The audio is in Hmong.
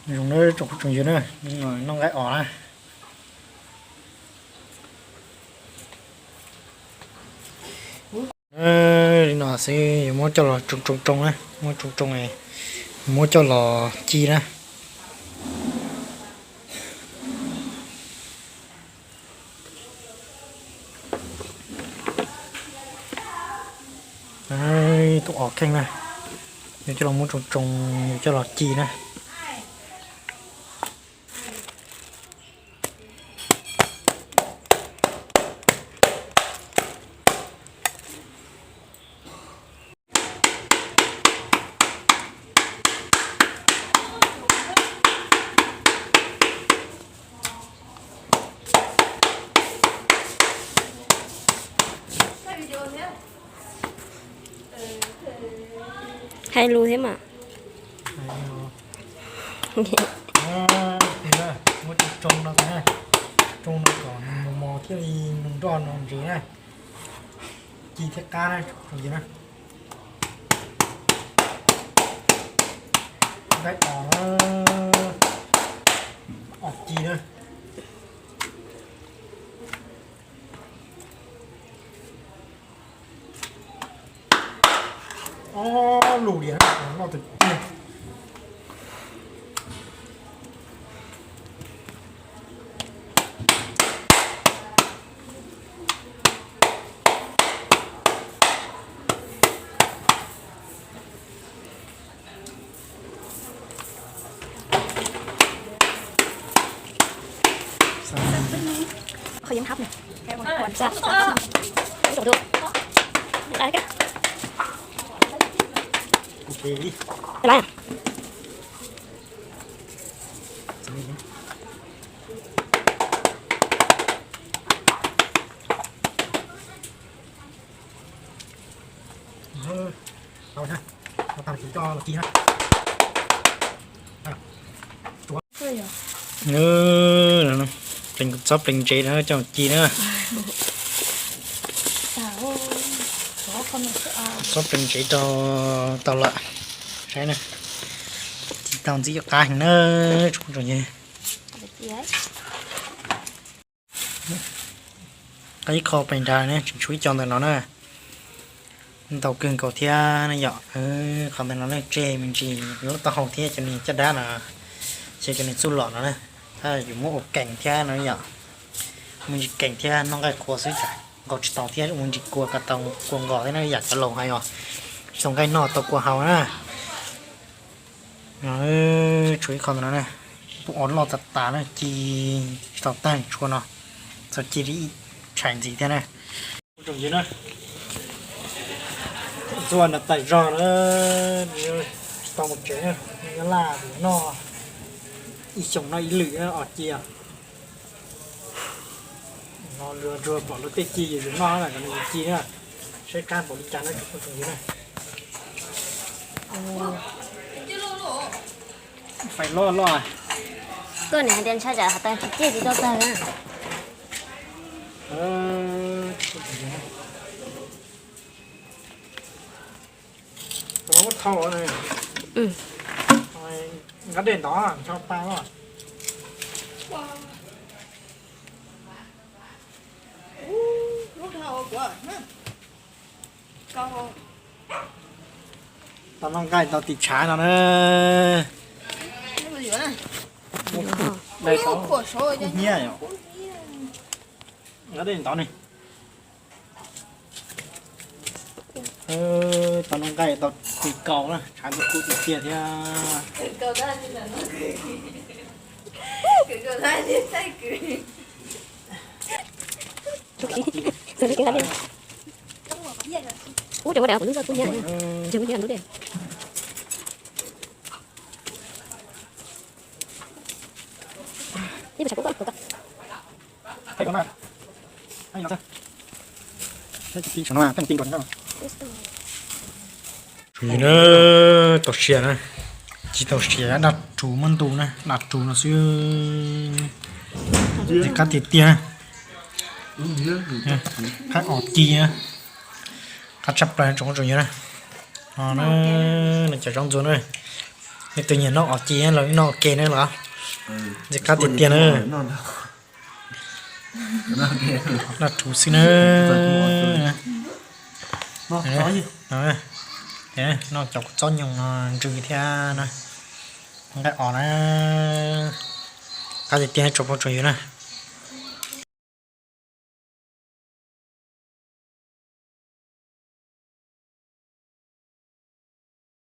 Zoo na tsoom phooj tsoom ywg na, noj nqaij os na. Li no xwb yuav muab coj los tsoo tsoo tsoo na, muab tsoo tsoo, muab coj los ci na. Tus os kheej na, yuav coj los muab tsoo tsoo, yuav coj los ci na. Hais lus thiab mas. Muab tsoo tsoo no, tsoo no kom mos mos thiaj li nroj no ntsev na. Ci thiab qab na, tsoom phooj ywg na. Nqaij os, os ci na. Ob lus diam, loj tiag tiag. Tau na, tau tag kuv coj los ci na. Tsob pleev ntsev no coj ci na. Tsob pleev ntsev rau tau lawm. Saib na, ci tau ntxiv qab heev na, tsoom phooj tsoom ywg. Qab ib qho pes nrad ne, tseem tshuav ib co ntawm no na. Ntau kawg nkaus thiab ne yom. Qhov ntawm no ne tseg me ntsis lub taub hau thiab cov niag caj dab no, ces cov niag txuj lom no na. Yus muab ua kees thiab no yom, me ntsis kees thiab noj nqaij qhuav xwb ces nqos tsis tau thiab, ua me ntsis kua kom tau kua nqos thiab na, yam cov laus hais os, tsis tau nqaij noj tau kua haus na. Tshuav ib qho ntawm no na, pub os loj tas tas na, ci tsis tau tag tshuav no, txog ci li ib tshais ntxiv thiab na. Tsoom phooj ywg na, txuj nram taim zog na, tsis tau mus tsev na, nyob laj noj, ib xyoos noj ib lwm os ci. No ntsuag pom luag tej ci yus noj na, kom nws ci na, saib qab npaum li cas na tsoom phooj tsoom ywg na. Fais loj loj. Koj niam hais tias ntshai tsam has tas tsis ciaj tsis tau tag na. Nqa dej ntov ncho pa loj. Tau noj nqaij tau tis tshav no na. Dai tau kub hnyiab yom. Nqa dej ntov ne. Tau noj nqaij tau tis kaus na, tshav ntuj kub tiag tiag thiab. Ub, cov ua dam kuv lub zoj kub hnyiab, ntseg kub hnyiab lub dej. Tau siav na, ci tau siav daj rus muab ntu na, daj rus no xwb. Qab tiag tiag, qab os ci na, qab tshaj plaws tsoom phooj tsoom ywg na. No na, cov zaub ntxuag na, Tus nyiam noj os ci los noj ke na los. Ntxim qab tiag tiag na. Noj rhuv xwb na. Noj cov kua txob nyoos no ntsws thiab na. Nqaij os na. Qab tiag tiag tsoom phooj tsoom ywg na.